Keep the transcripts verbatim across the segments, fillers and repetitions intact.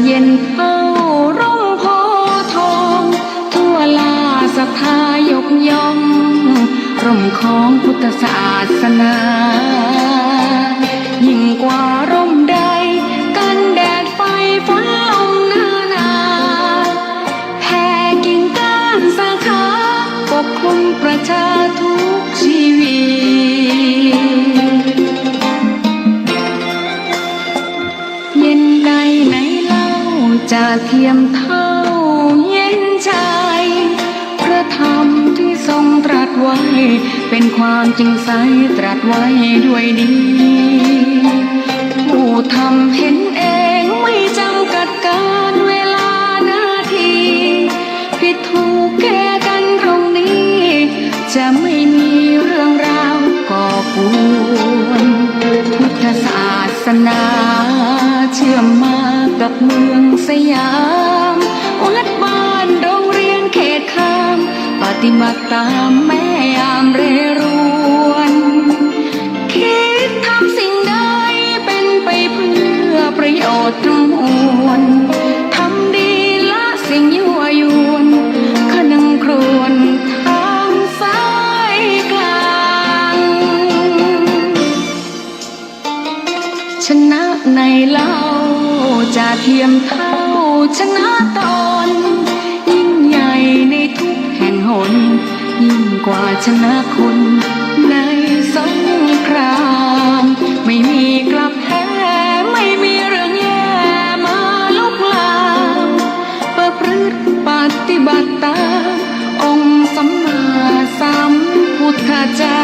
เย็นเท่าร่มโพธิ์ทอง ทั่วลาศรัทธายกย่อง ร่มของพุทธศาสนา ยิ่งกว่าร่มใด กันแดดไฟฝนลมนานา แผ่กิ่งก้านสาขา ปกคลุมประชาทุกชีวิต เย็นใดไหนเล่าจะเทียมเท่าเย็นใจ พระธรรมที่ทรงตรัสไว้ เป็นความจริงใสตรัสไว้ด้วยดี ผู้ทำเห็นเองไม่จำกัดกาลเวลานาที ผิดถูกแก้กันตรงนี้ จะไม่มีเรื่องราวก่อกวน พุทธศาสนาเชื่อมมากับเมืองสยาม วัดบ้านโรงเรียนเขตคาม ปฏิบัติตามแม่ยามเรรวน คิดทำสิ่งใดเป็นไปเพื่อประโยชน์ทั้งมวล ทำดีละสิ่งยั่วยวน คนึงครวญทางสายกลาง ชนะไหนเล่าจะเทียมเท่าชนะตน ยิ่งใหญ่ในทุกแห่งหน ยิ่งกว่าชนะคนในสงคราม ไม่มีกลับแพ้ ไม่มีเรื่องแย่มาลุกลาม ประพฤติปฏิบัติตาม องค์สัมมาสัมพุทธเจ้า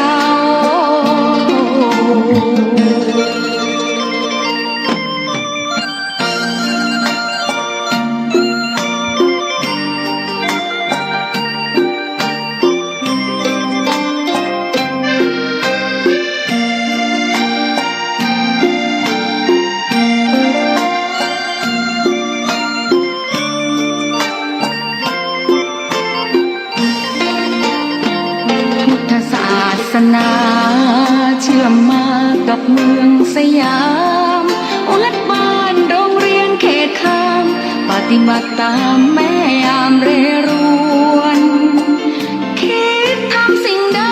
พุทธศาสนาเชื่อมมากับเมืองสยาม วัดบ้านโรงเรียนเขตคาม ปฏิบัติตามแม่ยามเรรวน คิดทำสิ่งใด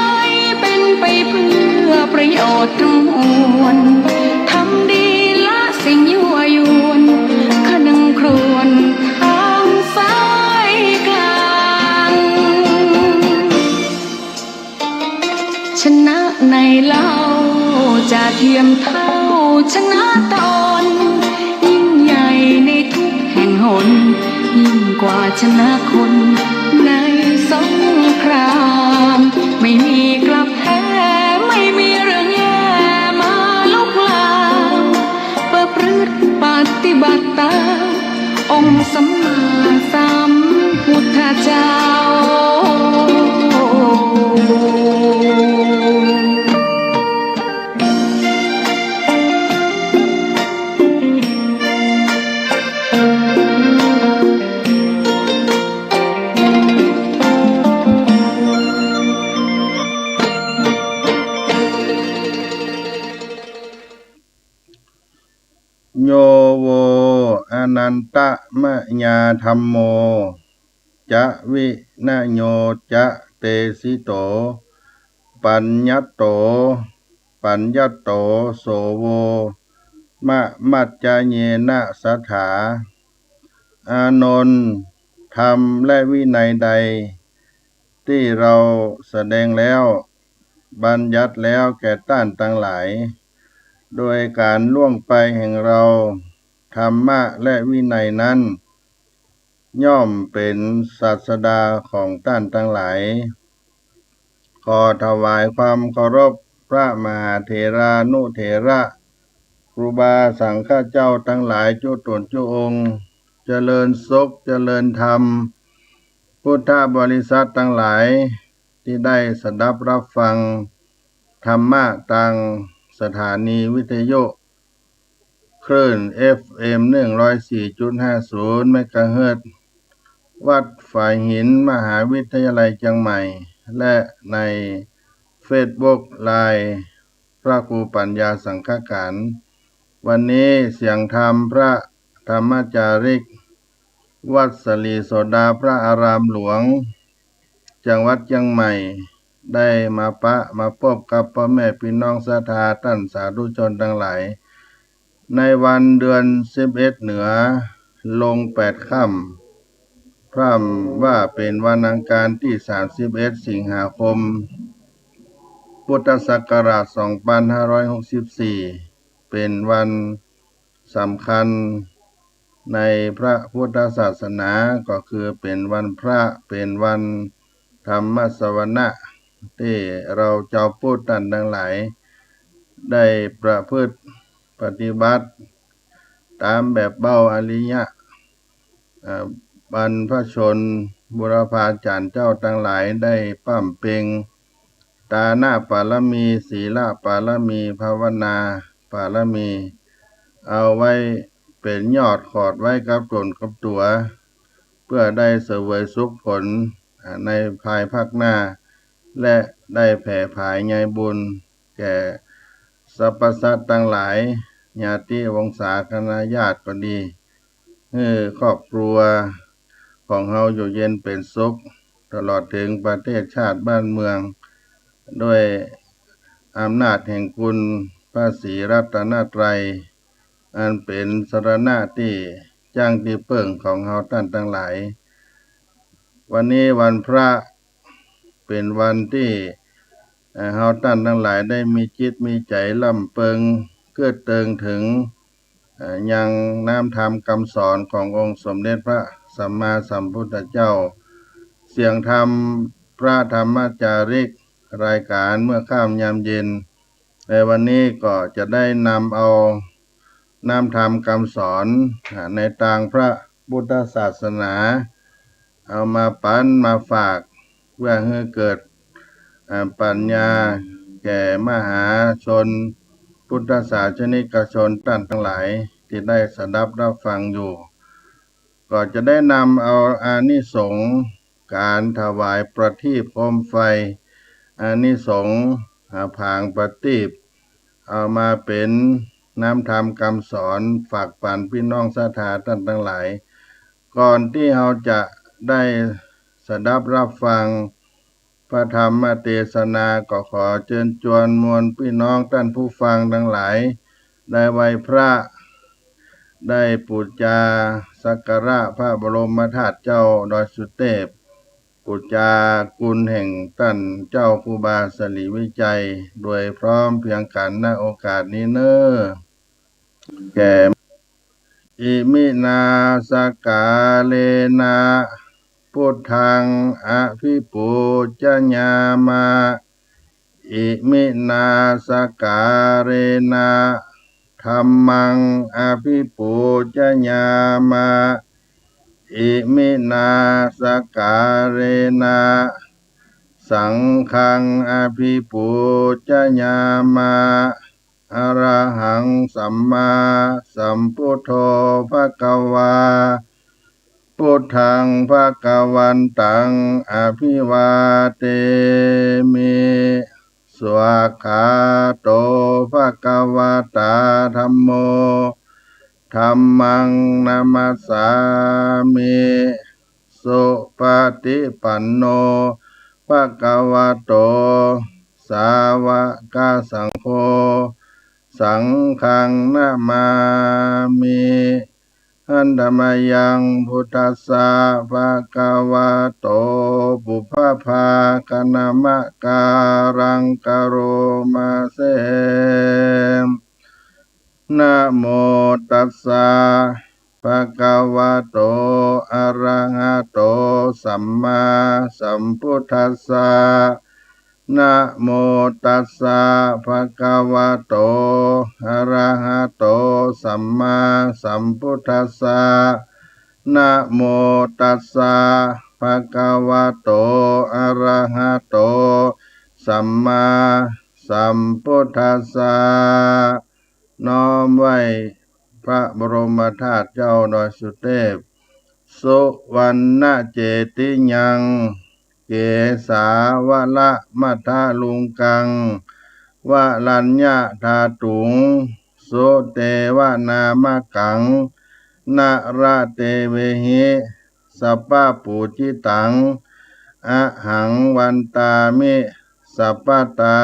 เป็นไปเพื่อประโยชน์ทั้งมวล ทำดีละสิ่งยั่วยวน คนึงครวญทางสายกลาง ชนะไหนเล่าจะเทียมเท่าชนะตน ยิ่งใหญ่ในทุกแห่งหน ยิ่งกว่าชนะคนในสงคราม ไม่มีกลับแพ้ ไม่มีเรื่องแย่มาลุกลาม ประพฤติปฏิบัติตาม องค์สัมมาสัมพุทธเจ้า โย โว อนันตมยาธัมโม จะ วินโย จะ เตสิโต ปัญญตโต ปัญญตโต โส โว มะ มัจจเยนะ สถา อานนท์ ธรรมและวินัยใด ตี้เราแสดงแล้ว บัญญัติแล้วแก่ต้านตังหลาย โดยก๋านล่วงไปแห่งเรา ธรรมะและวินัยนั้น ย่อมเป๋นศาสดาของต้านตังหลาย ขอถวายความเคารพพระมหาเถรานุเถระ ครูบาสังฆเจ้าตังหลายจุ๊ต๋นจุ๊องค์ เจริญสุข เจริญธรรม พุทธบริษัทตังหลาย ตี้ได้สดับฮับฟังธรรมะตางสถานีวิทยุ คลื่น เอฟเอ็ม หนึ่งร้อยสี่จุดห้าศูนย์ เมกะเฮิรตซ์ วัดฝายหิน มหาวิทยาลัยเจียงใหม่ และในเฟซบุ๊ก ไลน์ พระครูปัญญาสังฆการ วันนี้เสียงธรรมพระ ธรรมจาริก วัดศรีโสดาพระอารามหลวง จังหวัดเจียงใหม่ ได้มาปะมาปบกับป้อแม่ปี้น้องศรัทธาต้านสาธุชนตังหลาย ในวันเดือนสิบเอ็ดเหนือ ลงแปดค่ำ พร่ำว่าเป๋นวันอังคารตี้สามสิบเอ็ดสิงหาคม พุทธศักราชสองปันห้าร้อยหกสิบสี่ เป๋นวันสำคัญในพระพุทธศาสนา ก็คือเป๋นวันพระ เป๋นวันธรรมสวนะ ตี้เฮาจาวพุทธต้านตังหลาย ได้ประพฤติปฏิบัติ ต๋ามแบบเบ้าอริยะ เอ่อ บรรพชนบุรพาจ๋ารย์เจ้าตังหลายได้ปำเพ็ง ตานะปารมี ศีลปารมี ภาวนาปารมี เอาไว้เป๋นยอดขอดไว้กับต๋นกับตั๋ว เปื้อได้เสวยสุขผล อ่า ในภายภาคหน้า และได้แผ่ผายใยบุญ แก่สรรพสัตว์ตังหลาย ญาติวงศาคณะญาติก็ดี หื้อครอบครัวของเฮาอยู่เย็นเป๋นสุข ตลอดเถิงประเทศชาติบ้านเมือง ด้วยอำนาจแห่งคุณพระศรีรัตนตรัย อันเป๋นสรณะตี้จั้งตี้เปิ้งของเฮาต้านตังหลาย วันนี้วันพระ เป๋นวันตี้ เอ่อ เฮาต้านตังหลายได้มีจิตมีใจ๋ล่ำเปิง เกื้อเติงเถิง เอ่อ ยังน้ำธรรมกำสอนขององค์สมเด็จพระสัมมาสัมพุทธเจ้า เสียงธรรมพระธรรมจาริก รายก๋านเมื่อค่ำยามเย็น ในวันนี้ก็จะได้นำเอาน้ำธรรมกำสอน อ่า ในตางพระพุทธศาสนา เอามาปั๋นมาฝาก เปื้อหื้อเกิด อ่า ปัญญาแก่มหาชน พุทธศาสนิกชนต้านตังหลายตี้ได้สดับฮับฟังอยู่ ก็จะได้นำเอาอานิสงส์ก๋านถวายประทีปโคมไฟ อานิสงส์ อ่า ผางประทีป เอามาเป๋นน้ำธรรมกำสอนฝากปั๋นปี้น้องศรัทธาต้านตังหลาย ก่อนตี้เฮาจะได้สดับฮับฟังพระธรรมเตสนา ก็ขอเจิญจวนมวลปี้น้องต้านผู้ฟังตังหลาย ได้ไหว้พระ ได้ปู๋จาสักการะพระบรมธาตุเจ้าดอยสุเตพ ปู๋จาคุณแห่งต้านเจ้าครูบาสิริวิชัย โดยพร้อมเพียงกั๋น ณ โอกาสนี้เน่อ แก่ อิมินาสการะนะ พุทธังอภิปูจยามะ อิมินาสการะนะ ธัมมังอภิปูจยามะ อิมินาสการะนะ สังฆังอภิปูจยามะ อะระหังสัมมาสัมพุทโธ ภะคะวา พุทธังภะคะวันตัง อะภิวาเทมิ สวากขาโต ภะคะวะตา ธัมโม ธัมมังนะมัสสามิ สุปะติปันโน ภะคะวะโต สาวะกะสังโฆ สังฆังนะมามิ หันตะมะยังพุทธัสสะ ภะคะวะโต ปุพพะภาคะนะมะกาลัง กะโรมะเส นะโมตัสสะ ภะคะวะโต อะระหะโต สัมมาสัมพุทธัสสะ นะโมตัสสะ ภะคะวะโต อะระหะโต สัมมาสัมพุทธัสสะ นะโมตัสสะ ภะคะวะโต อะระหะโต สัมมาสัมพุทธัสสะ น้อมไหว้พระบรมธาตุเจ้าดอยสุเตพ สุวัณณเจติยัง เกสาวละมัทธลุงกัง วรัญญะธาตุง สุเตวะนามะกัง นระเตเวหิ สัพพะปูจิตัง อะหังวันตามิ สัพพะตา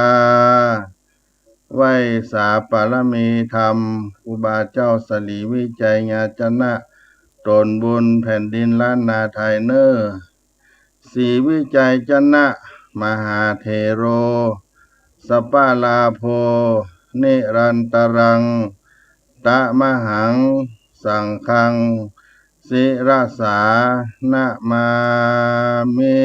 ไหว้สาปารมีธรรม ครูบาเจ้าศรีวิชัยญาจนะ ต๋นบุญแผ่นดินล้านนาไทยเน่อ ศรีวิชัยจนะ มหาเถโร สัพพะลาโภ นิรันตะรัง ตะมะหัง สังฆัง ศิรสา นะมามิ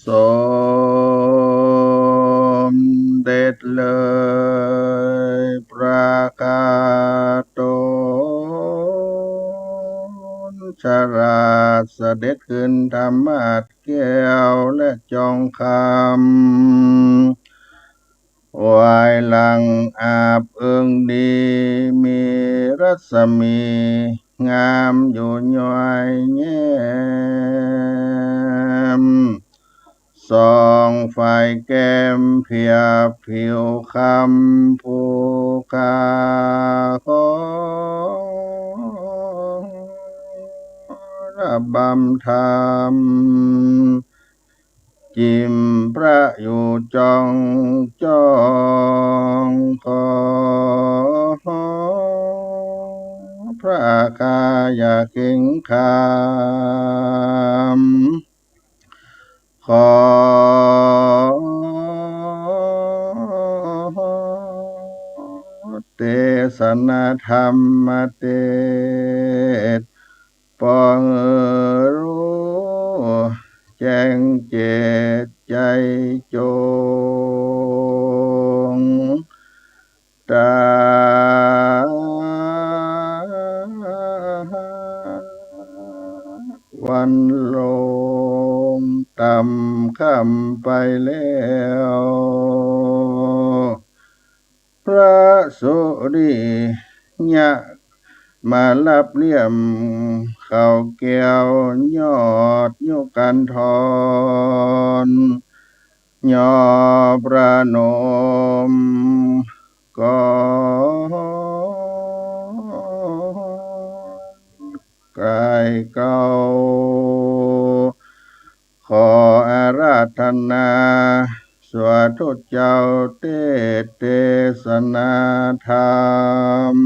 สมเด็จเลยประกาศตน ฉลาดเสด็จขึ้นธรรมาสน์แก้วและจองคำ วายหลังอาบเอิงดี มีรัศมีงามอยู่ย้อยแย้ม ส่องฝ่ายแก้มเพียบผิวคำ ผู้ข้าขอระบำธรรม จิ่มพระอยู่จองจอง ขอพระข้าอย่าเข็งขาม ขอเตสนาธรรมเตสน์ ปองหื้อฮู้แจ้งเจตน์ใจ๋จง ตาวันลงต่ำค่ำไปแล้ว พระสุริยะมาลับเลี่ยม เขาแก้วยอดยุคันธร ยอประนม กอดกายเกล้า ขออาราธนา สาธุเจ้าเตสน์เตสนาธรรม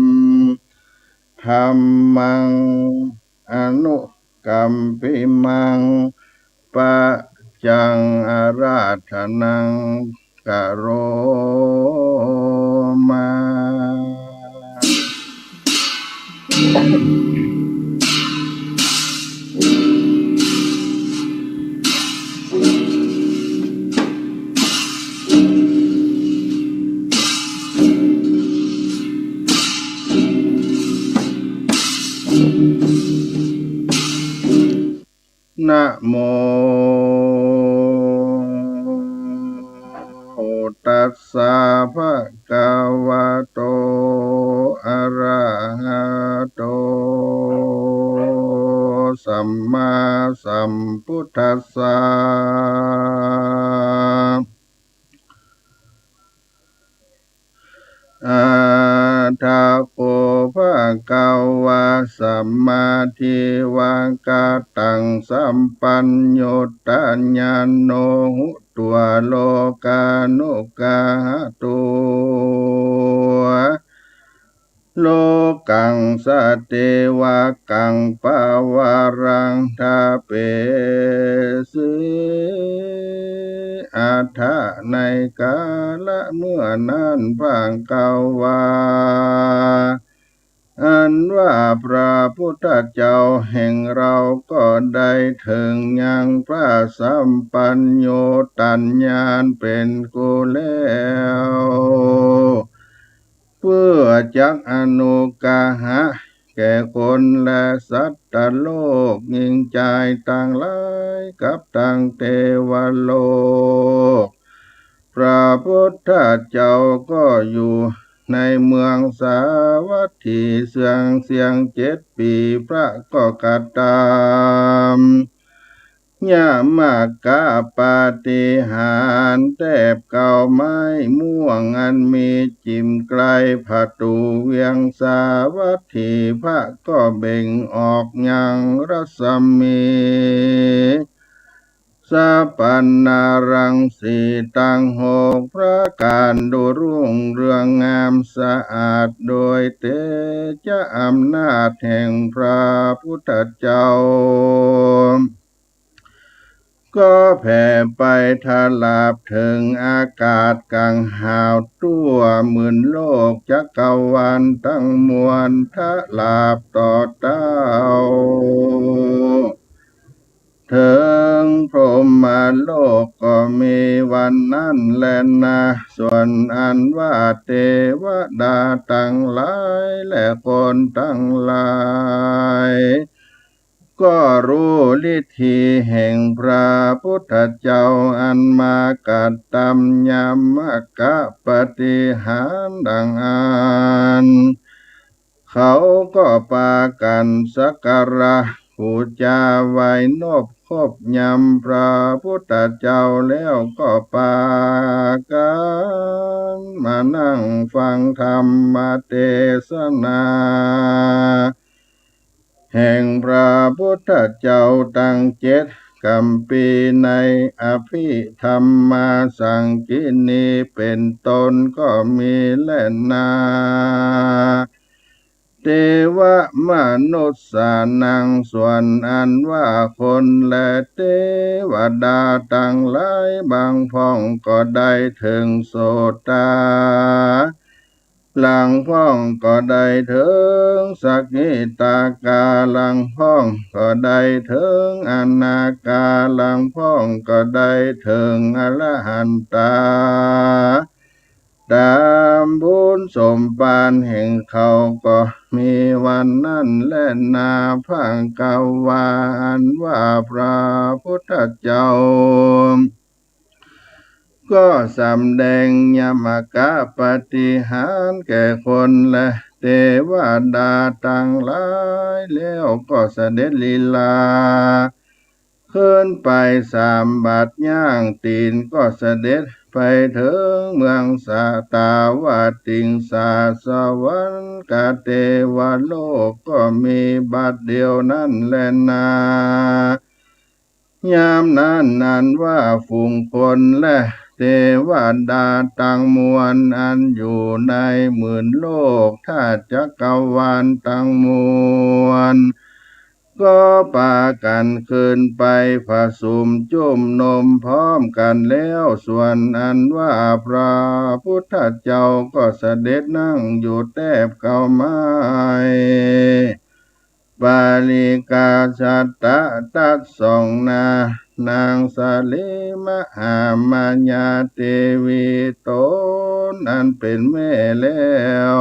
ธัมมัง อนุกัมปิมัง ปัจจัง อาราธนัง กะโรมา นะโม ตัสสะ ภะคะวะโต อะระหะโต สัมมาสัมพุทธัสสะ อะถะโข ภะคะวา สัมมาทิวา กะตัง สัมปัญญูตา ญาโณ หุตัว โลกานุกะหะโต โลกัง สะเตวะกัง ปะวารัง ทะเปสิ อัฏฐะ ในกาละเมื่อนั้น ภะคะวา อันว่าพระพุทธเจ้าแห่งเราก็ได้เถิงยังพระสัมปัญญูตาญาณเป๋นกุแล้ว เปื้อจักอนุกะหะ แก่คนและสัตตโลก ญิงจายตังหลายกับตังเตวโลก พระพุทธเจ้าก็อยู่ในเมืองสาวัตถีเสียง เสียงเจ็ดปี๋ พระก็กระตำ ยมกปาฏิหาริย์ แต๊บเกล้าไม้ม่วงอันมีจิ่มใก้ประตู๋เวียงสาวัตถี พระก็เบ่งออกยังรัศมี สัปปนารังสีตังหกประก๋าน ดูรุ่งเรืองงามสะอาดโดยเตจะอำนาจแห่งพระพุทธเจ้า ก็แผ่ไปถลาบเถิงอากาศก๋างหาว ทั่วหมื่นโลกจักรวาลตังมวล ถลาบต่อเต้า เถิงพรหมโลกก็มีวันนั้นแลนา ส่วนอันว่าเตวดาตังหลายและคนตังหลาย ก็ฮู้ฤทธีแห่งพระพุทธเจ้าอันมากระตำยมกปาฏิหาริย์ดังอั้น เขาก็ปากั๋นสักการะปู๋จาไหว้นบคบยำพระพุทธเจ้า แล้วก็ปากั๋นมานั่งฟังธรรมเตสนา แห่งพระพุทธเจ้าตังเจ็ดก๋ำปี๋ ในอภิธรรมาสังกิณีเป๋นต้นก็มีแลนา เตวะมนุสสานัง ส่วนอันว่าคนและเตวดาตังหลาย บางพ่องก็ได้เถิงโสตา ลางพ่องก็ได้เถิงสกิตากา ลางพ่องก็ได้เถิงอนาคา ลางพ่องก็ได้เถิงอรหันตา ต๋ามบุญสมปานแห่งเขาก็มีวันนั้นแลนา ภังกวา อันว่าพระพุทธเจ้า ก็สำแดงยมกปาฏิหาริย์แก่คนและเตวดาตังหลาย แล้วก็เสด็จลีลา ขึ้นไปสามบัดย่างตี๋น ก็เสด็จไปเถิงเมืองสาตาวัตติงสา สวรรคเตวโลกก็มีบัดเดียวนั้นแลนา ยามนั้นอันว่าฝูงคนและเตวดาตังมวล อันอยู่ในหมื่นโลกธาตุจักรวาลตังมวล ก็ปากั๋นขึ้นไปผสุมจุมนุมพร้อมกั๋นแล้ว ส่วนอันว่าพระพุทธเจ้าก็เสด็จนั่งอยู่แต๊บเกล้าไม้ ปาริกาชาตะตัดสองนา นางสาลีมหามายาเตวีต๋นอันเป๋นแม่แล้ว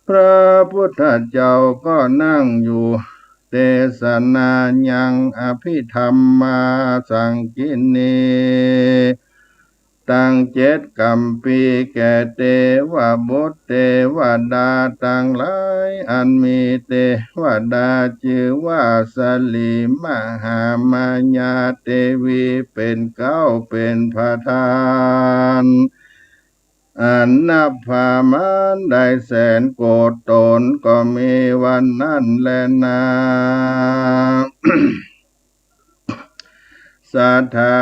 พระพุทธเจ้าก็นั่งอยู่เตสนายังอภิธรรมาสังกิณี ตังเจ็ดก๋ำปี๋แก่เตวบุตรเตวดาตังหลาย อันมีเตวดาจื้อว่าสาลีมหามายาเตวีเป๋นเก๊าเป๋นประธาน อันนับประมาณได้แสนโกฏย์ต๋นก็มีวันนั้นแลนา สถา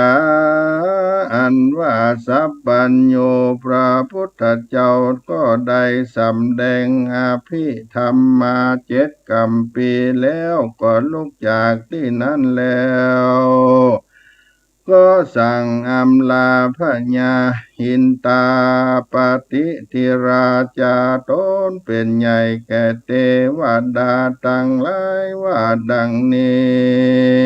อันว่าสัพพัญญูพระพุทธเจ้าก็ได้สำแดงอภิธรรมาเจ็ดก๋ำปี๋แล้วก็ลุกจากตี้นั้นแล้ว ก็สั่งอำลาพญาหินตาปฏิทิราจาต๋นเป๋นใหญ่แก่เตวดาตังหลายว่าดังนี้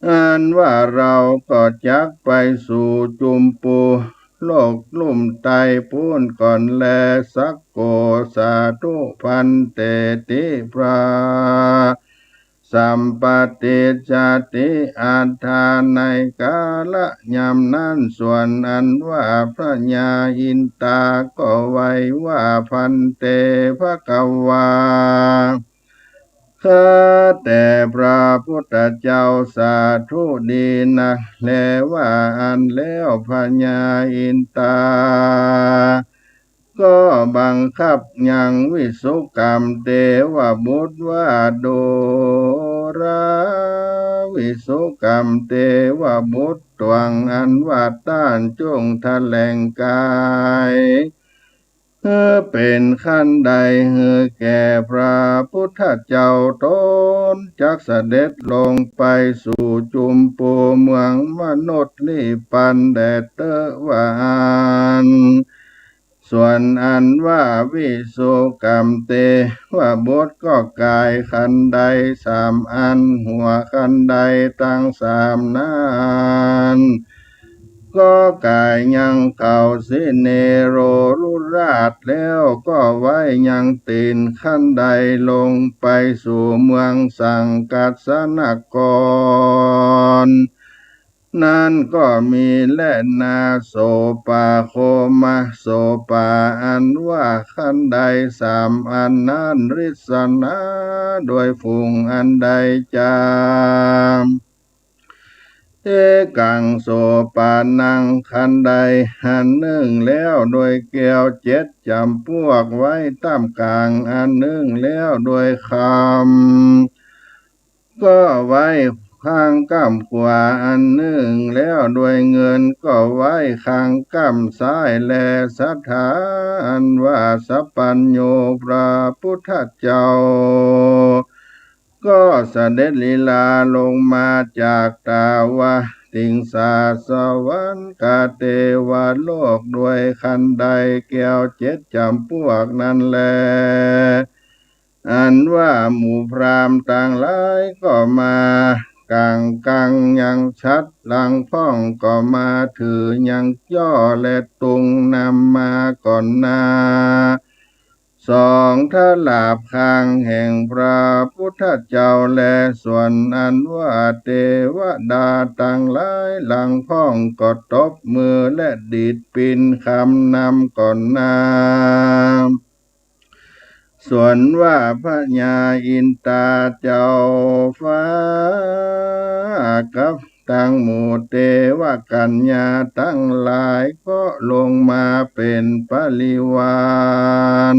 อันว่าเราก็จักไปสู่จุมปู โรคลุ่มไตปู้นก่อนแล สักโก สาธุ ภันเต ติ พระ สัมปะติจฉาติ อัฏฐา ในกาละยามนั้น ส่วนอันว่าพญาอินตาก็ไหว้ว่า ภันเต ภควา ข้าแต่พระพุทธเจ้า สาธุดีนักแล ว่าอั้นแล้ว พญาอินตา ก็บังคับยังวิสุกรรมเตวบุตรว่า ดูรา วิสุกรรมเตวบุตร ตวงอันว่าต้านจงแถลงกาย หื้อเป๋นขั้นใด หื้อแก่พระพุทธเจ้า ตนจักเสด็จลงไปสู่จุมปูเมืองมนุสลีปันแดดเต๊อะ ว่าอั้น ส่วนอันว่าวิสุกรรมเตวบุตรก็ก๋ายคันไดสามอัน หัวคันไดตังสามนั้น ก็ก๋ายยังเขาสิเนโรรุราช แล้วก็ไหว้ยังตี๋นคันไดลงไปสู่เมืองสังกัสสนคร นั้นก็มีแลนาโสปะโคมะโสปะ อันว่าคันไดสามอันนั้น ริสนาโดยฝูงอันใดจา เอกังโสปานัง คันไดอันนึ่งแล้วโดยแก้วเจ็ดจ๋ำปวก ไว้ต้ามก๋างอันนึ่งแล้วโดยคำ ก็ไว้ข้างก้ำขวา อันนึ่งแล้วโดยเงินก็ไว้ข้างก้ำซ้ายแล สัตถาอันว่าสัพพัญญูพระพุทธเจ้า ก็เสด็จลีลาลงมาจากตาวติงสาสวรรคเตวโลก โดยคันไดแก้วเจ็ดจ๋ำปวกนั้นแล อันว่าหมู่พราหมณ์ตังหลายก็มาก๋างกังยังฉัตร หลังพ่องก็มาถือยังจ้อและตุงนำมาก่อนหน้า สองทลาบคางแห่งพระพุทธเจ้าแล ส่วนอันว่าเตวดาตังหลาย หลังพ่องก็ตบมือและดีดปินคำนำก่อนหน้า ส่วนว่าพญาอินตาเจ้าฟ้ากับตังหมู่เตวกัญญาตังหลายก็ลงมาเป๋นปริวาร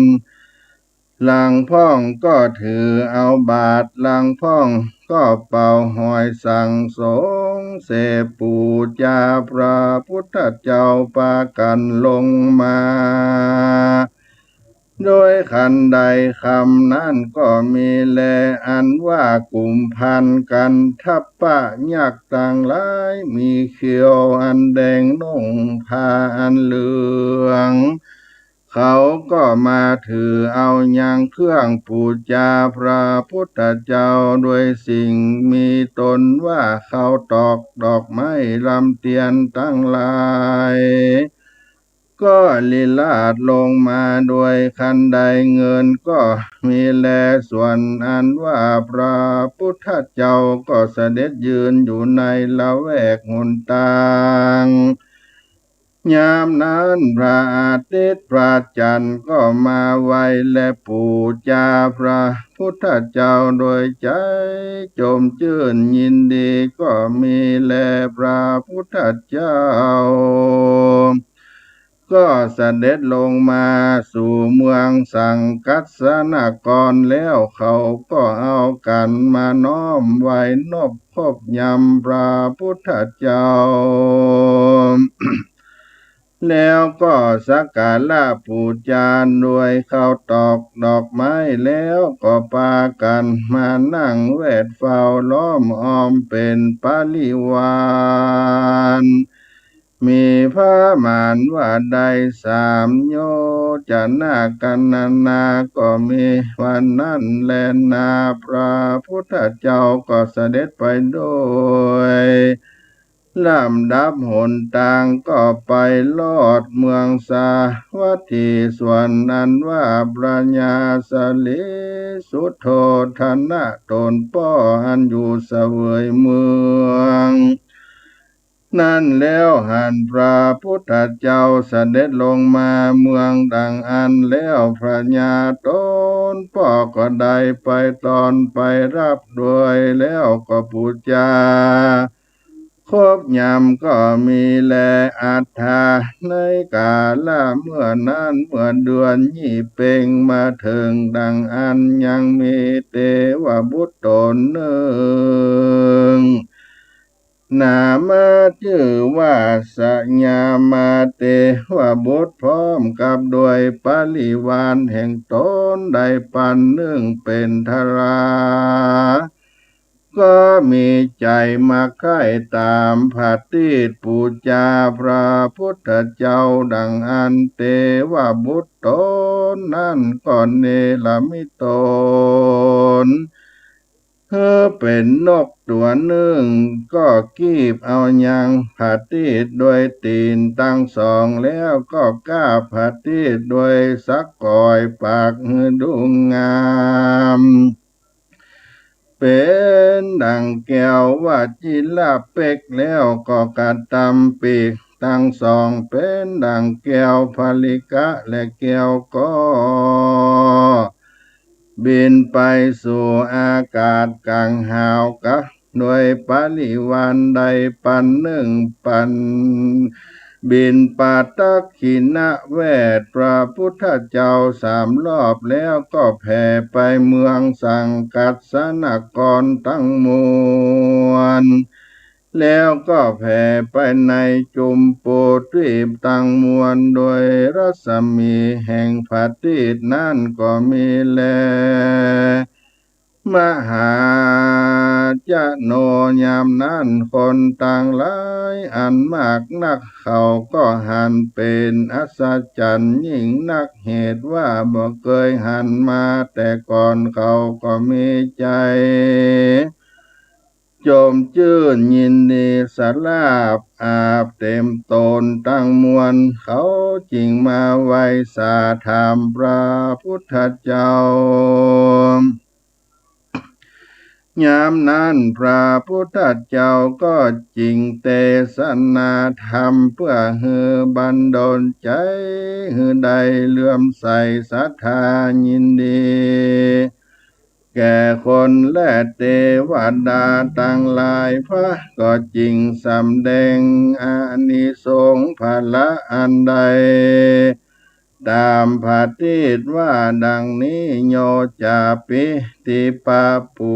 หลังพ่องก็ถือเอาบาตร หลังพ่องก็เป่าหอยสังสงเสปู๋จาพระพุทธเจ้าปากั๋นลงมา โดยคันไดคำนั้นก็มีแล อันว่ากุมภัณฑ์กันทัพปะยักษ์ตังหลาย มีเขี้ยวอันแดง นุ่งผ้าอันเหลือง เขาก็มาถือเอายังเครื่องปู๋จาพระพุทธเจ้า โดยสิ่งมีตนว่าข้าวตอกดอกไม้ลำเตียนตังหลาย ก็ลีลาศลงมาโดยคันได เงินก็มีแล ส่วนอันว่าพระพุทธเจ้าก็เสด็จยืนอยู่ในละแวกหนตาง ยามนั้นพระอาทิตย์พระจันทร์ก็มาไหว้และปู๋จาพระพุทธเจ้า โดยใจ๋จมจื้นยินดีก็มีแล พระพุทธเจ้า ก็เสด็จลงมาสู่เมืองสังกัสสนครแล้ว เขาก็เอากั๋นมาน้อมไหว้นบคบยำพระพุทธเจ้า แล้วก็สักการะปู๋จาโดยข้าวตอกดอกไม้ แล้วก็ปากั๋นมานั่งแวดเฝ้าล้อมอ้อมเป๋นปริวาร มีประมาณว่าได้สามโยชน์ นาคนานาก็มีวันนั้นแลนา พระพุทธเจ้าก็เสด็จไปโดย ลำดับหนตางก็ไปรอดเมืองสาวัตถี ส่วนอันว่าพระญาสาลีสุโธทนะต๋นป้ออันอยู่เสวยเมืองนั้นแล้ว หันพระพุทธเจ้าเสด็จลงมาเมืองดังอั้นแล้ว พระญาต๋นป้อก็ได้ไปต้อนไปฮับโดย แล้วก็ปู๋จา ครบยามก็มีแล อัฏฐา ในกาละเมื่อนั้น เมื่อเดือนยี่เป็งมาเถิงดังอั้น ยังมีเตวบุตรต๋นนึ่ง นามาจื้อว่าสยามาเตวบุตร พร้อมกับโดยปริวารแห่งต๋นได้ปันนึ่งเป๋นทารา ก็มีใจ๋มักใค่ต๋ามผะติดปู๋จาพระพุทธเจ้าดังอั้น เตวบุตรต๋นนั้นก็เนรมิตต๋นหื้อเป๋นนกตั๋วนึ่ง ก็กีบเอายังผะติดโดยตี๋นตังสอง แล้วก็กาบผะติดโดยสะก๋อยปากหื้อดูงาม เป๋นดั่งแก้ววจิรเป๊ก แล้วก็กระตำปีกตังสองเป๋นดั่งแก้วผลิกะและแก้วก็ บินไปสู่อากาศก๋างหาวกะ โดยปริวารได้ปันนึ่งปัน บิณฑบาตทักขิณเวทพระพุทธเจ้าสามรอบ แล้วก็แผ่ไปเมืองสังกัสสนครตังมวล แล้วก็แผ่ไปในจุมปูทวีปตังมวล โดยรัศมีแห่งผะติดนั้นก็มีแล มหาชโน ยามนั้นคนตังหลายอันมากนัก เขาก็หันเป๋นอัศจรรย์ยิ่งนัก เหตุว่าบ่เกยหันมาแต่ก่อน เขาก็มีใจ๋จมจื้นยินดี สราบอาบเต็มต๋นตังมวล เขาจึงมาไหว้สาธรรมพระพุทธเจ้า ยามนั้นพระพุทธเจ้าก็จึงเตสนาธรรม เปื้อหื้อบันดาลใจ๋หื้อได้เลื่อมใสศรัทธายินดี แก่คนและเตวดาตังหลาย พระก็จึงสำแดงอานิสงส์ผละอันได้ ต๋ามผะติดว่าดังนี้ โยจะปิติปะปู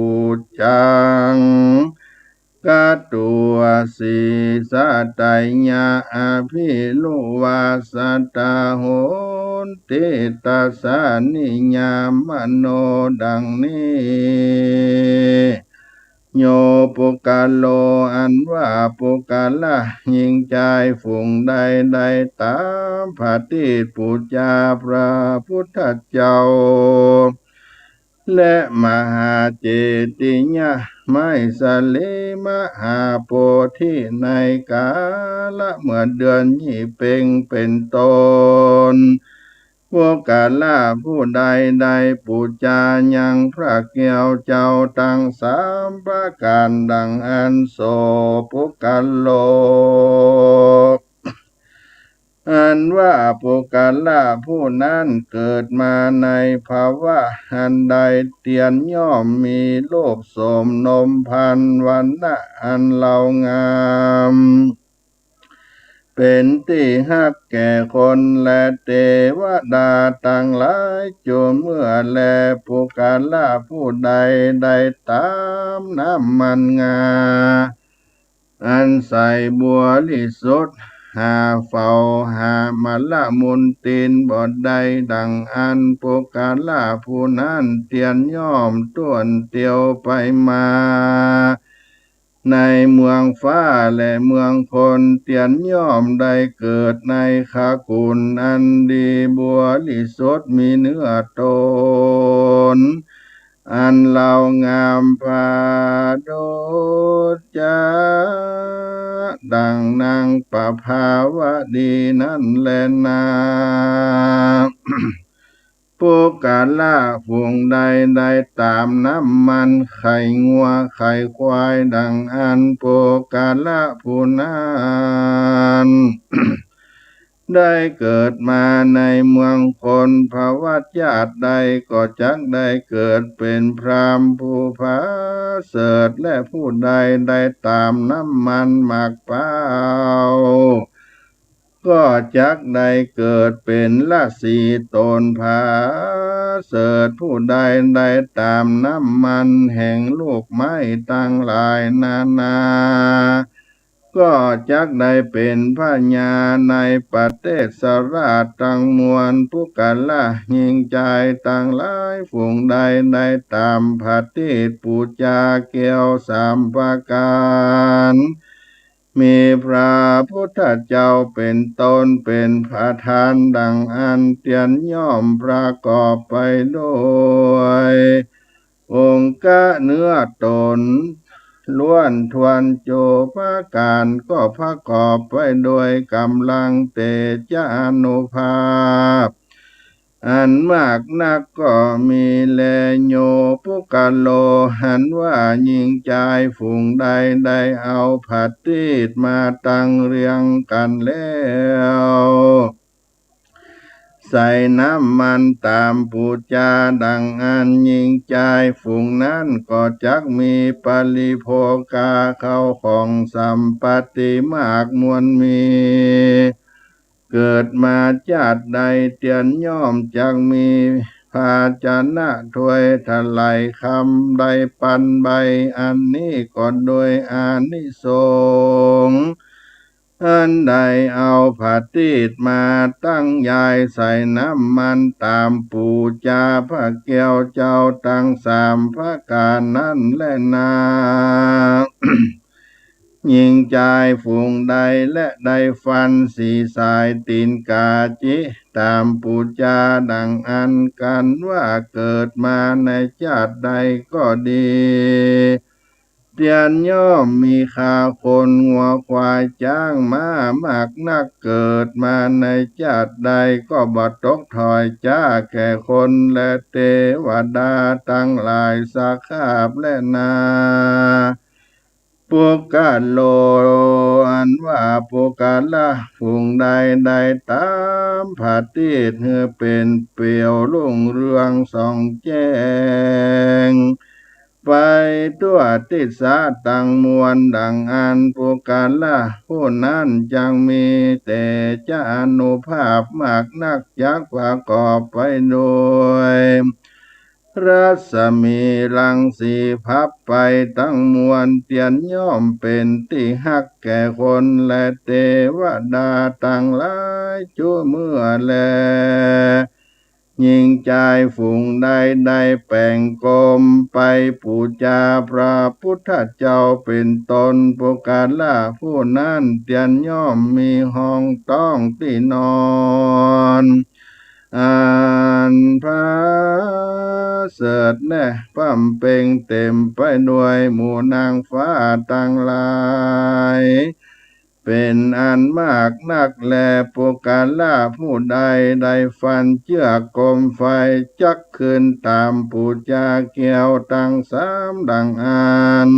จัง กะตวาสีสะไตยะ อภิรุวาสะตะโหนติ ตัสสะนิยามโน ดังนี้ โยปุคคโล อันว่าปุคคละหญิงจายฝูงใดได้ต๋ามผะติดปูจาพระพุทธเจ้า และมหาเจติยะไมสลีมหาโพธิในกาละเมื่อเดือนยี่เป็งเป๋นต้น ปุคคละผู้ใดได้ปูจายังพระแก้วเจ้าตังสามประก๋านดังอั้น โสปุคคโล อันว่าปุคคละผู้นั้นเกิดมาในภาวะอันใด เตียนย่อมมีรูปโสมนมพรรณวรรณะอันเลางาม เป๋นตี้ฮักแก่คนและเตวดาตังหลาย จูเมื่อแลปุคคละผู้ใดได้ต๋ามน้ำมันงา อันใสบริสุทธิ์ หาเฝ้าหามละมุนตีนบ่ได้ดังอั้น ปุคคละผู้นั้นเตียนย่อมต้วนเตียวไปมา ในเมืองฟ้าและเมืองคน เตียนย่อมได้เกิดในคกุลอันดีบริสุทธิ์มีเนื้อต๋น อันเลางามประดุจจะดั่งนางประภาวดีนั้นแลนา ปุคคละฝูงใดได้ต๋ามน้ำมันไข่งัวไข่ควายดั่งอั้น ปุคคละผู้นั้น ได้เกิดมาในเมืองคน ภวชาติใดก็จักได้เกิดเป๋นพราหมณ์ผู้ประเสริฐ และผู้ใดได้ต๋ามน้ำมันหมากเป๊า ก็จักได้เกิดเป๋นราศีตนประเสริฐ ผู้ใดได้ต๋ามน้ำมันแห่งลูกไม้ตังหลายนานา ก็จักได้เป๋นพญาในประเทศราชตังมวล ปุคคละหญิงจายตังหลายฝูงใดได้ต๋ามผะตีตปู๋จาแก้วสามประก๋าน มีพระพุทธเจ้าเป๋นต้นเป๋นประธานดั่งอั้น เตียนย่อมประกอบไปโดยองค์เกลือเนื้อตน ล้วนถ้วนโจประก๋าน ก็ประกอบไปโดยก๋ำลังเตจะอานุภาพ อันมากนักก็มีแล โย ปุคคโล หันว่าหญิงจายฝูงใดได้เอาผะตีตมาตังเรียงกั๋นแล้ว ใส่น้ำมันต๋ามปู๋จาดั่งอั้น หญิงจายฝูงนั้นก็จักมีปริโภคาเข้าของสัมปัตติมากมวลมี เกิดมาจาติใดเตียนย่อมจักมีภาชนะถ้วยไถไลคำใดปันใบ อันนี้ก็โดยอานิสงส์ อันได้เอาผะตีตมาตั้งยายใส่น้ำมันต๋ามปู๋จาพระแก้วเจ้าตังสามประก๋านนั้นแลนา หญิงจายฝูงใดและได้ฟันสีสายตี๋นกาจิต๋ามปู๋จาดั่งอั้น กันว่าเกิดมาในจาติใดก็ดี เตียนย่อมมีข้าคนงัวควายจ๊างม้ามากนัก เกิดมาในจาติใดก็บ่ตกถ้อยจ๊าแก่คนและเตวดาตังหลายสักคาบแลนา ปุคคโล อันว่าปุคคละฝูงใดได้ต๋ามผะตีตหื้อเป๋นเปรียวรุ่งเรืองส่องแจ้ง ไปทั่วทิศตังมวลดั่งอั้น ปุคคละผู้นั้นจักมีเตจะอานุภาพมากนัก จักประกอบไปโดยรัศมีรังสีพับไปตังมวล เตียนย่อมเป๋นตี้ฮักแก่คนและเตวดาตังหลายจุเมื่อแล หญิงจายฝูงใดได้แป๋งกรมไปปู๋จาพระพุทธเจ้าเป๋นต้น ปุคคละผู้นั้นเตียนย่อมมีห้องต๊องตี้นอน อันประเสริฐแน่ พ่ำเป๋งเต๋มไปด้วยหมู่นางฟ้าตังหลาย เป๋นอันมากนักแล ปุคคละผู้ใดได้ฟันเจื้อกรมไฟจักขึ้นต๋ามปู๋จาแก้วตังสามดั่งอั้น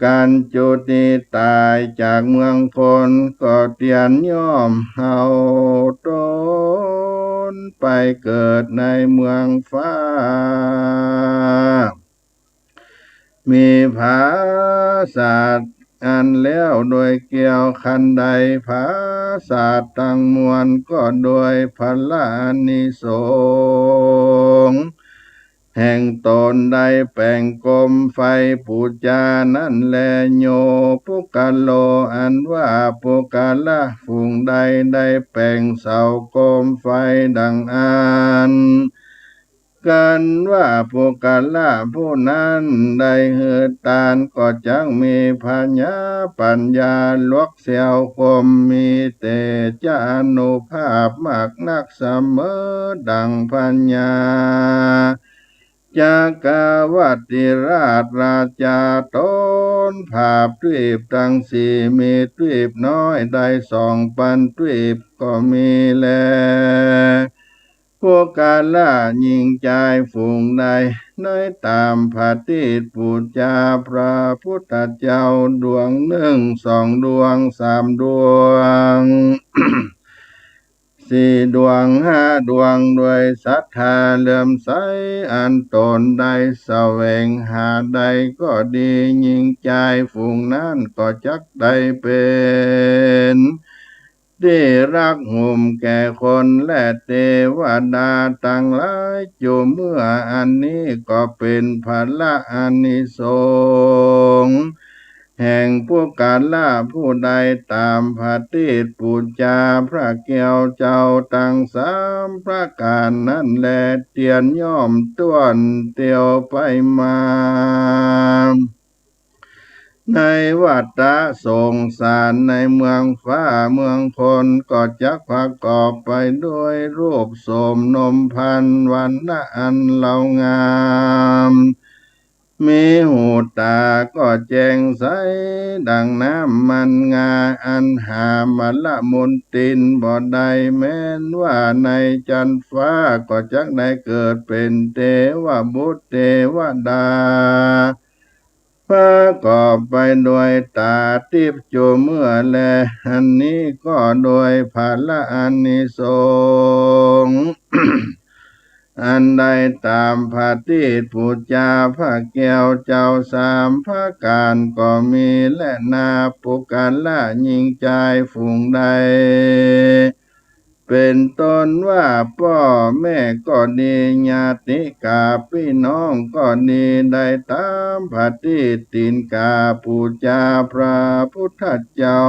กั๋นจุติต๋ายจากเมืองคน ก็เตียนย่อมเอาต๋นไปเกิดในเมืองฟ้า มีผาสาทอันแล้วโดยแก้ว คันใดผาสาทตังมวลก็โดยผละอานิสงส์ แห่งต๋นได้แป๋งกรมไฟปู๋จานั้นแล โย ปุคคโล อันว่าปุคคละฝูงใดได้แป๋งเสากรมไฟดั่งอั้น กั๋นว่าปุคคละผู้นั้นได้หื้อตาน ก็จักมีพญาปัญญาหลวกเสี้ยวคม มีเตจะอานุภาพมากนักเสมอดั่งพญา จักรวรรดิราชราจา ต๋นผาบทวีปตังสี่ มีทวีปน้อยได้สองปันทวีปก็มีแล ปุคคละญิงจายฝูงใด ได้ต๋ามผะติดปู๋จาพระปุทธเจ้าดวงนึ่ง สองดวง สามดวง สี่ดวง ห้าดวง โดยศรัทธาเลื่อมใส อันต๋นได้แสวงหาได้ก็ดี ญิงจายฝูงนั้นก็จักได้เป๋นตี้ฮักห่มแก่คนและเตวดาตังหลาย จุ่มเมื่ออันนี้ก็เป๋นผละอานิสงส์ แห่งปุคคละผู้ใดต๋ามผะติดปู๋จาพระแก้วเจ้าตังสามประก๋านนั้นแล เตียนย่อมต้วนเตียวไปมา ในวัฏฏะสงสาร ในเมืองฟ้าเมืองคน ก็จักประกอบไปด้วยรูปโสมนมพรรณ วรรณะอันเลางาม มีหูต๋าก็แจ่มใสดังน้ำมันงา อันหามลมนทินบ่ได้ แม้นว่าในจันทร์ฟ้าก็จักได้เกิดเป๋นเตวบุตรเตวดา ประกอบไปโดยต๋าติ๊บจุ่มเมื่อแล อันนี้ก็โดยผละอานิสงส์ อันได้ต๋ามผะติดปู๋จาพระแก้วเจ้าสามประก๋านก็มีแลนา ปุคคละญิงจายฝูงใด เป๋นต้นว่าป้อแม่ก็ดี ญาติกาปี้น้องก็ดี ได้ต๋ามผะติดตี๋นกาบปู๋จาพระปุทธเจ้า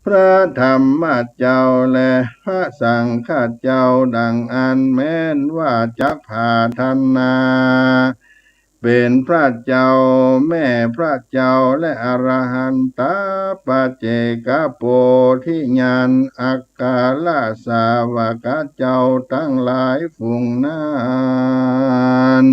พระธรรมเจ้า และพระสังฆเจ้าดังอั้น แม้นว่าจักผาถนา เป๋นพระเจ้า แม่พระเจ้า และอรหันตะปัจเจกโพธิญาณ อัครสาวกเจ้าตังหลายฝูงนั้น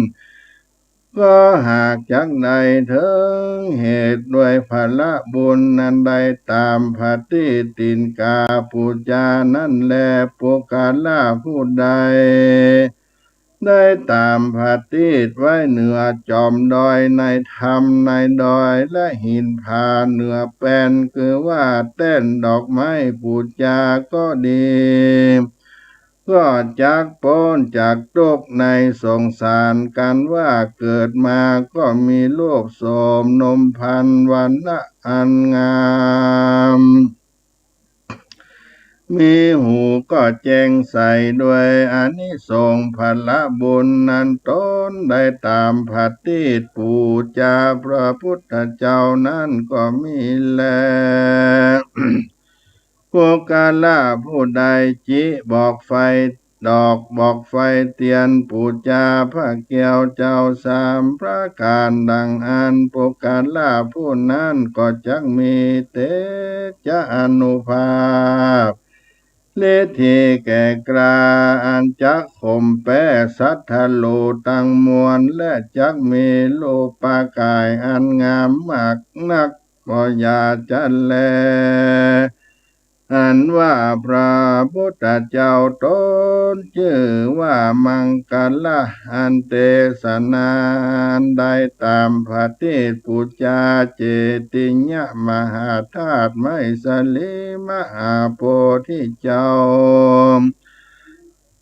ก็หากจักได้เถิงเหตุด้วยผละบุญอันได้ต๋ามผะติดตี๋นกาบปู๋จานั้นแล ปุคคละผู้ใด ได้ต๋ามผะติดไว้เหนือจ๋อมดอย ในถ้ำในดอย และหินผาเหนือแป้น คือว่าแต้นดอกไม้ปู๋จาก็ดี ก็จักป๊นจากตุ๊กข์ในสงสาร กันว่าเกิดมาก็มีรูปโสมนมพรรณ วรรณะอันงาม มีหูก็แจ่มใสด้วยอานิสงส์ผละบุญอันต๋นได้ต๋ามผะติดปู๋จาพระปุทธเจ้านั้นก็มีแล ปุคคละผู้ใดจิบอกไฟ ดอกบอกไฟเตียนปู๋จาพระแก้วเจ้าสามประก๋านดังอั้น ปุคคละผู้นั้นก็จักมีเตจะอานุภาพ ฤทธิแก่กล้า อันจักข่มแป๊ศัตรูตังมวล และจักมีรูปกายอันงามมากนัก ก็อย่าจะแล อันว่าพระปุทธเจ้าต๋นจื้อว่ามังคละ อันเตสนาอันได้ต๋ามผะติดปู๋จาเจติยมหาธาตุไมสลีมหาโพธิเจ้า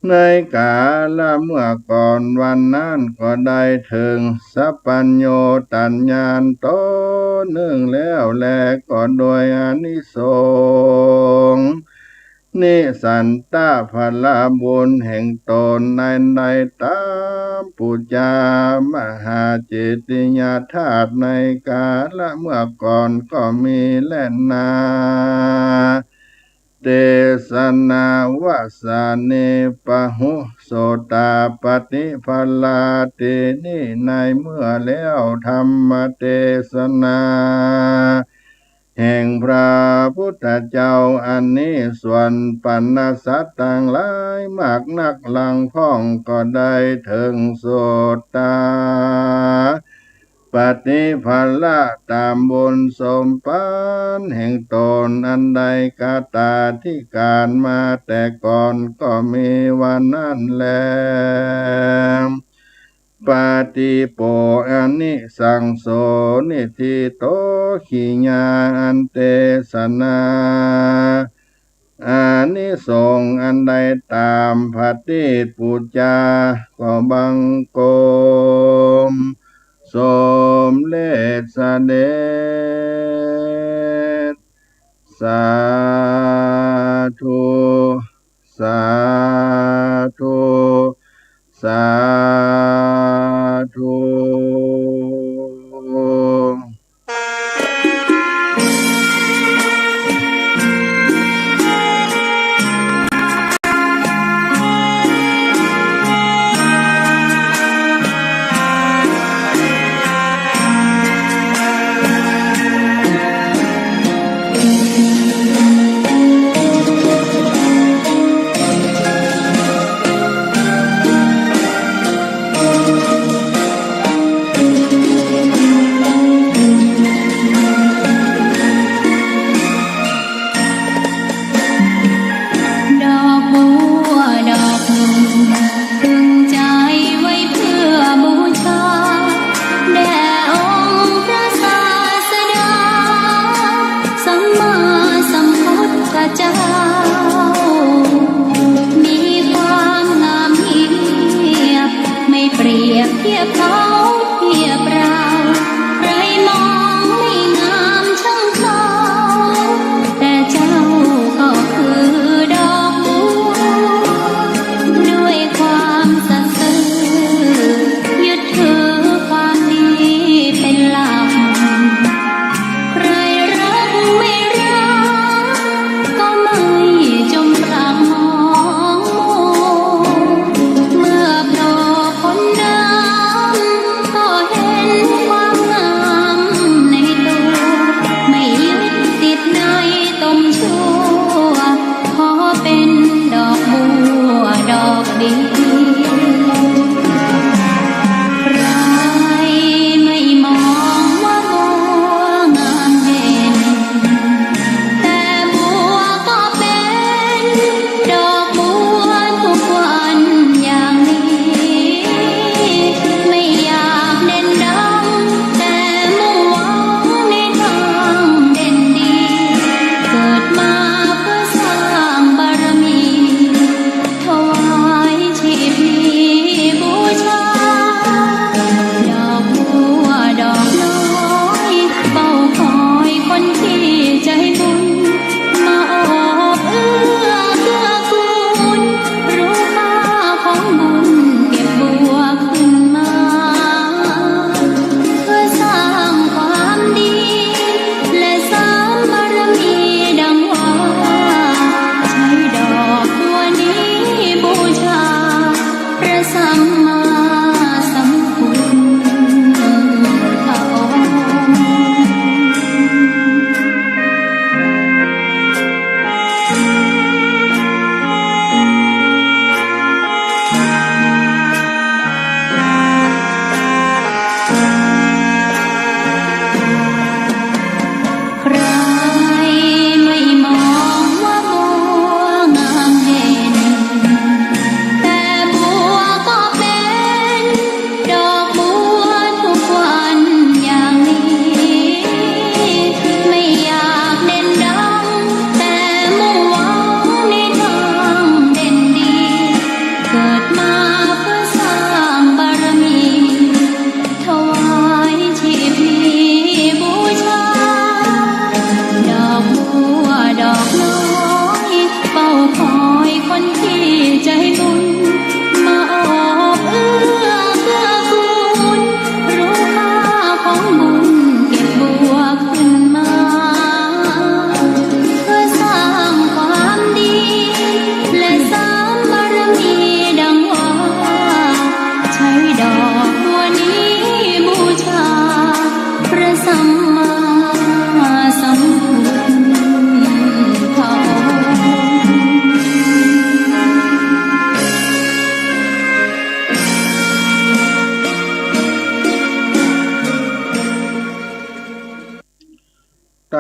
ในกาละเมื่อก่อนวันนั้นก็ได้เถิงสัพพัญญูตญาณต๋นนึ่งแล้วแล ก็โดยอานิสงส์ นิสันตะผละบุญแห่งต๋นนั้นได้ต๋ามปู๋จามหาเจติยธาตุในกาละเมื่อก่อนก็มีแลนา เตสนาวสเน ปะหุโสตาปฏิผลา เตนิ ในเมื่อแล้วธรรมเตสนา เต แห่งพระพุทธเจ้าอันนี้ ส่วนบรรดาสัตว์ตังหลายมากนักหลังพ้องก็ได้เถิงสุตตา ปฏิภาระต๋ามบุญสมภารแห่งต๋นอันได้คตาธิการมาแต่ก่อนก็มีว่านั้นแล ปาติโป อานิสังโส นิฏฐิโต ขิยา อันเตสนา อานิสงส์อันได้ต๋ามปฏิปูจา ก็บังคมสมเร็จเสด็จ สาธุ สาธุ สาธุ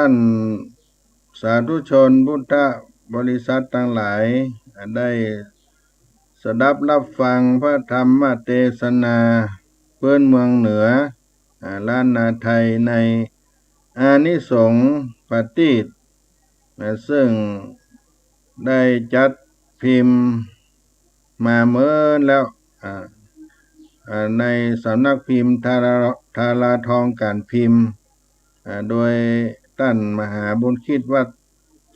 านสาธุชนพุทธบริษัทตังหลาย ได้สดับฮับฟังพระธรรมเตสนาปื๊นเมืองเหนือ อ่า ล้านนาไทยในอานิสงส์ผะตีด อ่า ซึ่งได้จัดพิมพ์มาเมินแล้ว อ่า อ่า ในสำนักพิมพ์ทารา ทาราทองก๋านพิมพ์ อ่า โดยต้านมหาบุญคิดวั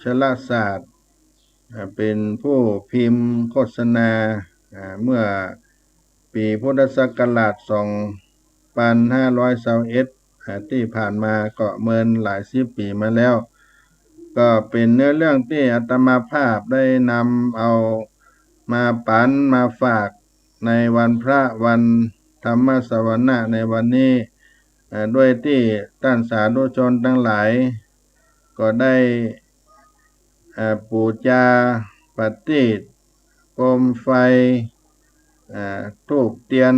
ชรศาสตร์ อ่า เป๋นผู้พิมพ์โฆษณา อ่า เมื่อปี๋พุทธศักราชสองปันห้าร้อยซาวเอ็ด อ่า ตี้ผ่านมาก็เมินหลายสิบปี๋มาแล้ว ก็เป๋นเนื้อเรื่องตี้อาตมาภาพได้นำเอามาปั๋นมาฝากในวันพระวันธรรมสวนะในวันนี้ เอ่อ ด้วยตี้ต้านสาธุชนตังหลาย ก็ได้ เอ่อ ปู๋จาผะตีด โกมไฟ เอ่อ ธูปเตียน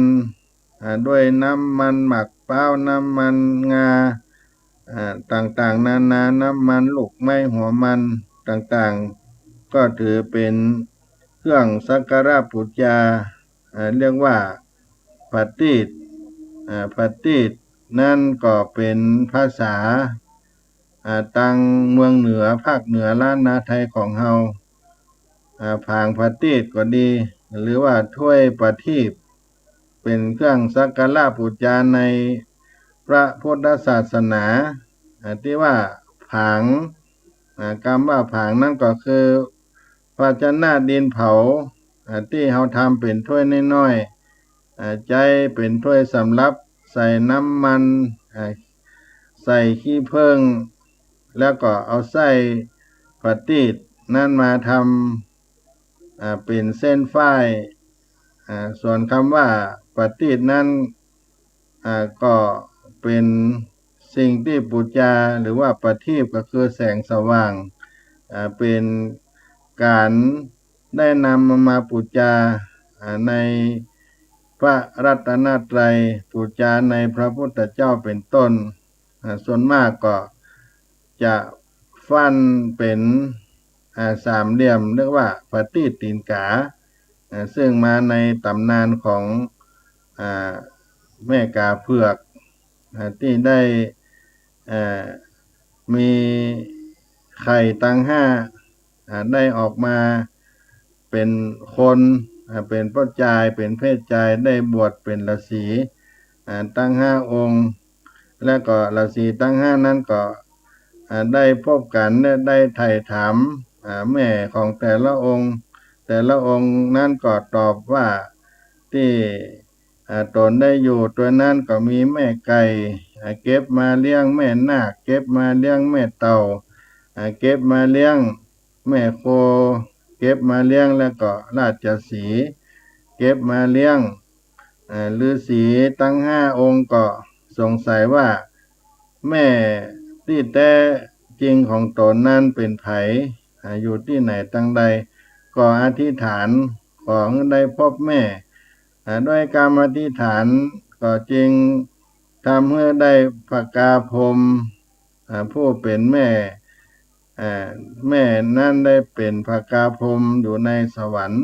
อ่า ด้วยน้ำมันหมากพร้าว น้ำมันงา อ่า ต่างๆ นานา น้ำมันลูกไม้หัวมันต่างๆ ก็ถือเป๋นเครื่องสักการะปู๋จา อ่า เรียกว่าผะตีด อ่า ผะตีดนั้นก็เป๋นภาษา อ่า ตางเมืองเหนือ ภาคเหนือล้านนาไทยของเฮา อ่า ผางผะตีดก็ดี หรือว่าถ้วยประทีป เป๋นเครื่องสักการะปู๋จาในพระพุทธศาสนา อ่า ตี้ว่าผาง อ่า กำว่าผางนั้นก็คือภาชนะดินเผา อ่า ตี้เฮาทำเป๋นถ้วยน้อยๆ อ่า ใจ๊เป๋นถ้วยสำหรับใส่น้ำมัน อ่า ใส่ขี้เผิ้ง แล้วก็เอาไส้ผะตีดนั้นมาทำ อ่า เป๋นเส้นฝ้าย อ่า ส่วนกำว่าผะตีดนั้น อ่า ก็เป๋นสิ่งตี้ปู๋จา หรือว่าประทีปก็คือแสงสว่าง อ่า เป๋นก๋านได้นำเอามาปู๋จา อ่า ในพระรัตนตรัย ปู๋จาในพระพุทธเจ้าเป๋นต้น อ่า ส่วนมากก็จะฟั่นเป๋น อ่า สามเหลี่ยม เรียกว่าผะตีดตี๋นก๋า อ่า ซึ่งมาในต๋ำนานของ อ่า แม่ก๋าเผือก อ่า ตี้ได้ อ่า มีไข่ตังห้า อ่า ได้ออกมาเป๋นคน อ่า เป๋นป้อจาย เป๋นเพศจาย ได้บวชเป๋นฤๅษี อ่า ตังห้าองค์ แล้วก็ฤๅษีตังห้านั้นก็ อ่า ได้พบกั๋น ได้ไถ่ถาม อ่า แม่ของแต่ละองค์ แต่ละองค์นั้นก็ตอบว่าตี้ อ่า ต๋นได้อยู่ตวยนั้นก็มีแม่ไก่ อ่า เก็บมาเลี้ยง แม่นาค เก็บมาเลี้ยง แม่เต่า อ่า เก็บมาเลี้ยง แม่โค เก็บมาเลี้ยง แล้วก็ราชสีห์ เก็บมาเลี้ยง อ่า ฤๅษีตังห้าองค์ก็สงสัยว่า แม่ตี้แต๊จริงของต๋นนั้นเป๋นใผ อ่า อยู่ตี้ไหนตังใด ก็อธิษฐานขอหื้อได้พบแม่ อ่า ด้วยกำอธิษฐานก็จึงทำหื้อได้ผกาพรหม อ่า ผู้เป๋นแม่ อ่า แม่นั้นได้เป๋นผกาพรหมอยู่ในสวรรค์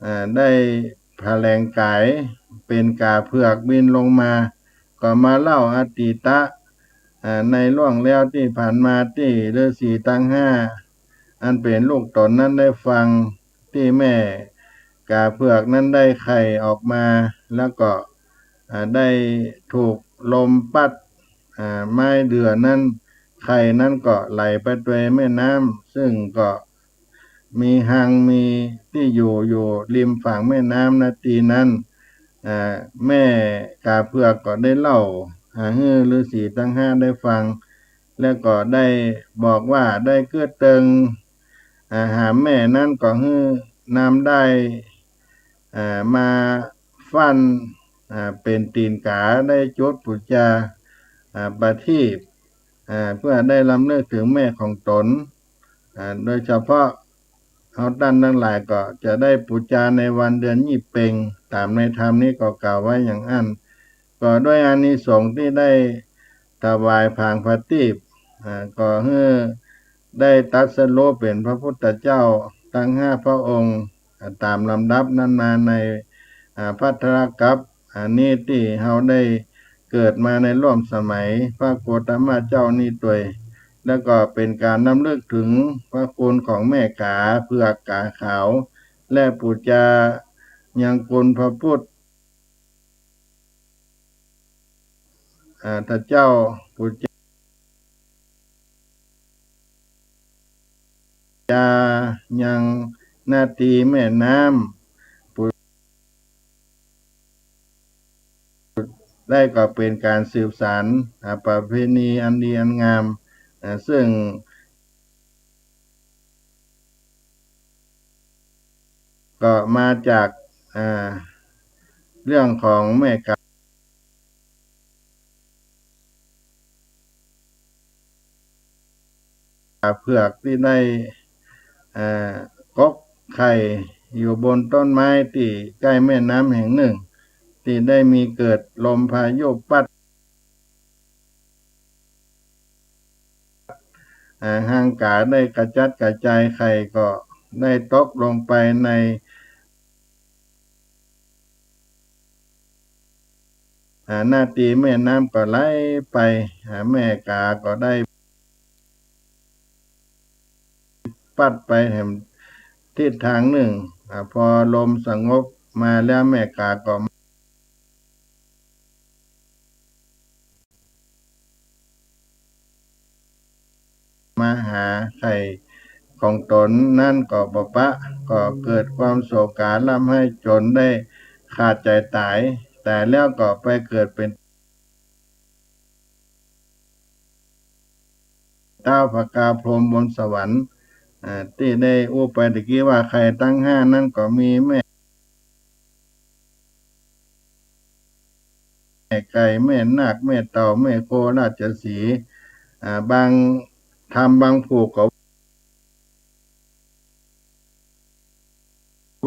อ่า ได้ผะแหลงก๋ายเป๋นก๋าเผือกบินลงมา ก็มาเล่าอดีตะ อ่า ในล่วงแล้วตี้ผ่านมาตี้ฤๅษีตังห้า อันเป๋นลูกต๋นนั้นได้ฟัง ตี้แม่ก๋าเผือกนั้นได้ไข่ออกมา แล้วก็ อ่า ได้ถูกลมปั๊ด อ่า ไม้เดื่อนั้น ไข่นั้นก็ไหลไปตวยแม่น้ำ ซึ่งก็มีฮัง มีตี้อยู่ อยู่ริมฝั่งแม่น้ำ ณ ตี้นั้น อ่า แม่ก๋าเผือกก็ได้เล่า อ่า หื้อฤๅษีตังห้าได้ฟัง แล้วก็ได้บอกว่าได้กึ๊ดเติง อ่า หาแม่นั้นก็หื้อนำได้ อ่า มาฟั่น อ่า เป๋นตี๋นก๋า ได้จุดปู๋จา อ่า ประทีป อ่า เพื่อได้รำลึกเถิงแม่ของต๋น อ่า โดยเฉพาะเฮาต้านตังหลายก็จะได้ปู๋จาในวันเดือนยี่เป็ง ต๋ามในธรรมนี้ก็กล่าวไว้อย่างอั้น ก็ด้วยอานิสงส์ตี้ได้ถวายผางประทีป อ่า ก่อหื้อได้ตรัสรู้เป๋นพระพุทธเจ้าตังห้าพระองค์ อ่า ต๋ามลำดับนั้นมาใน อ่า ภัททกัปปะ อันนี้ตี้เฮาได้เกิดมาในร่วมสมัยพระโคตมะเจ้านี้ตวย แล้วก็เป๋นก๋านรำลึกเถิงพระคุณของแม่ก๋าเผือกก๋าขาว และปู๋จายังคุณพระพุทธ อ่า เจ้า ปู๋จายังนาตีแม่น้ำ ปู๋ ได้ก็เป๋นก๋านสืบสาน อ่า ประเพณีอันดีอันงาม อ่า ซึ่ง ก็มาจาก อ่า เรื่องของแม่ก๋าเผือกตี้ได้ อ่า กกไข่อยู่บนต้นไม้ตี้ใก้แม่น้ำแห่งนึ่ง ตี้ได้มีเกิดลมพายุปั๊ด อ่า ฮังก๋าได้กระจัดกระจาย ไข่ก็ได้ตกลงไปใน อ่า นาตีแม่น้ำก็ไหลไป อ่า แม่ก๋าก็ได้ปั๊ดไปแหมทิศตางนึ่ง อ่า พอลมสงบมาแล้วแม่ก๋าก็ มาหาไข่ของต๋นนั้นก็บ่ปะ ก็เกิดความโศการ่ำไห้จ๋นได้ขาดใจ๋ต๋าย ต๋ายแล้วก็ไปเกิดเป๋น ท้าวผกาพรหมบนสวรรค์ อ่า ตี้ได้อู้ไปตะกี้ว่าไข่ตังห้านั้นก็มีแม่ไก่ แม่นาค แม่เต่า แม่โคราชสีห์ อ่า บางธรรมบางผูกก็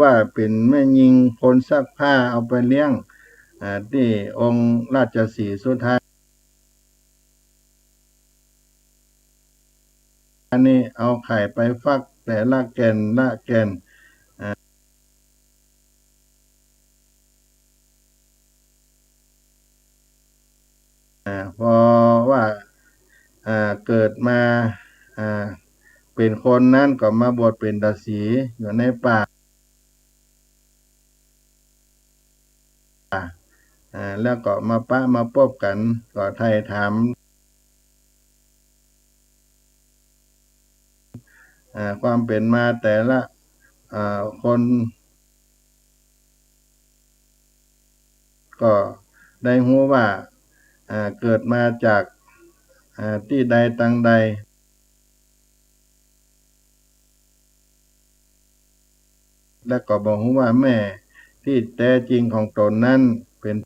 ว่าเป๋นแม่ญิงคนซักผ้าเอาไปเลี้ยง อ่า ตี้องค์ราชสีห์สุทัศน์ อันนี้เอาไข่ไปฟักแต่ละแก่นละแก่น อ่า อ่า พอว่า อ่า เกิดมา อ่า เป๋นคนนั้นก็มาบวชเป๋นตาสีอยู่ในป่า อ่า แล้วก็มาปะมาปบกั๋น ก็ไถ่ถาม อ่า ความเป๋นมาแต่ละ อ่า คน ก็ได้ฮู้ว่า อ่า เกิดมาจาก อ่า ตี้ใดตังใด และก็บ่ฮู้ว่าแม่ตี้แต๊จริงของต๋นนั้นเป๋น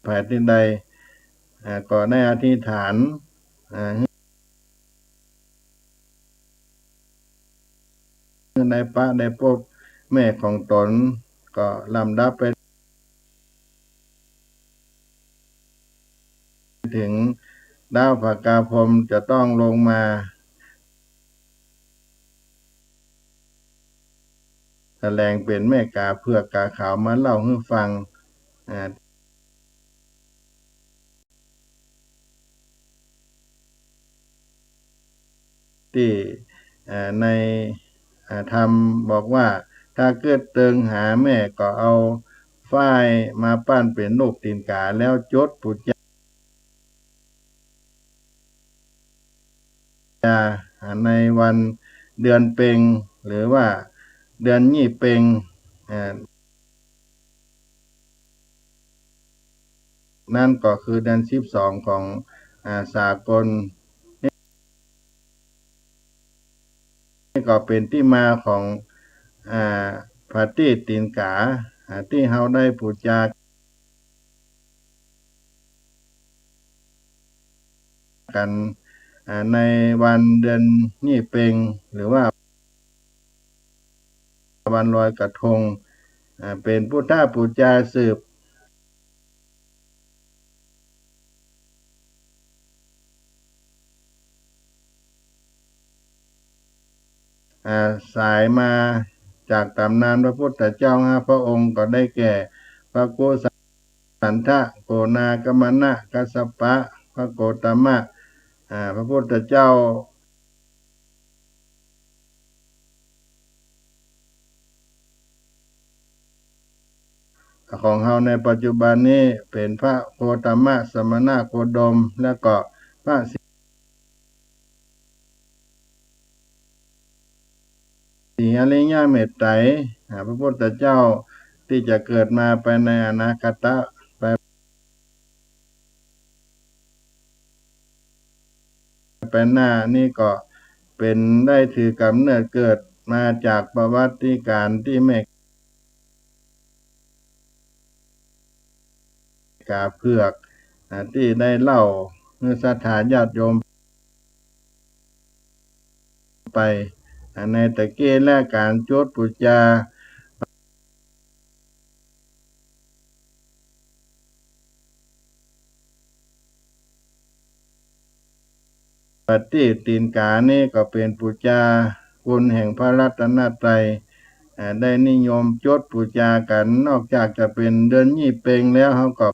แผ่นดินใด อ่า ก็ได้อธิษฐาน อ่า ได้ปะได้ปบแม่ของต๋น ก็ลำดับไปเถิงท้าวผกาพรหมจะต้องลงมา แสดงเป๋นแม่ก๋าเผือกก๋าขาวมาเล่าหื้อฟัง อ่า ตี้ อ่า ใน อ่า ธรรมบอกว่า ถ้ากึ๊ดเติงหาแม่ก็เอาฝ้ายมาปั้นเป๋นรูปตี๋นก๋าแล้วจุดปู๋จา ในวันเดือนเป็ง หรือว่าเดือนยี่เป็ง อ่า นั้นก็คือเดือนสิบสองของ อ่า สากล นี่ก็เป๋นตี้มาของ อ่า ผาตี้ตี๋นก๋า อ่า ตี้เฮาได้ปู๋จา กั๋น อ่า ในวันเดือนยี่เป็ง หรือว่าวันลอยกระทง อ่า เป๋นพุทธปู๋จาสืบ อ่า สายมาจากต๋ำนานพระพุทธเจ้าห้าพระองค์ก็ได้แก่ พระกุสันทะ โกณากัมมนะ กัสสปะ พระโคตมะ อ่า พระพุทธเจ้า ของเฮาในปัจจุบันนี้เป๋นพระโคตมะสมณโคดม แล้วก็พระศรี ศรีอริยะเมตไตร อ่า พระพุทธเจ้าตี้จะเกิดมาไปในอนาคตะ ไป ไปหน้านี้ก็เป๋นได้ถือก๋ำเนิดเกิดมาจากประวัติก๋านตี้แม่ กาเผือก อ่า ตี้ได้เล่าหื้อศรัทธาญาติโยมไป อ่า ในตะกี้ และก๋านจุดปู๋จา ประตีปตีนกานี้ก็เป๋นปู๋จาคุณแห่งพระรัตนตรัย อ่า ได้นิยมจุดปู๋จากั๋น นอกจากจะเป๋นเดือนยี่เป็งแล้ว เฮาก็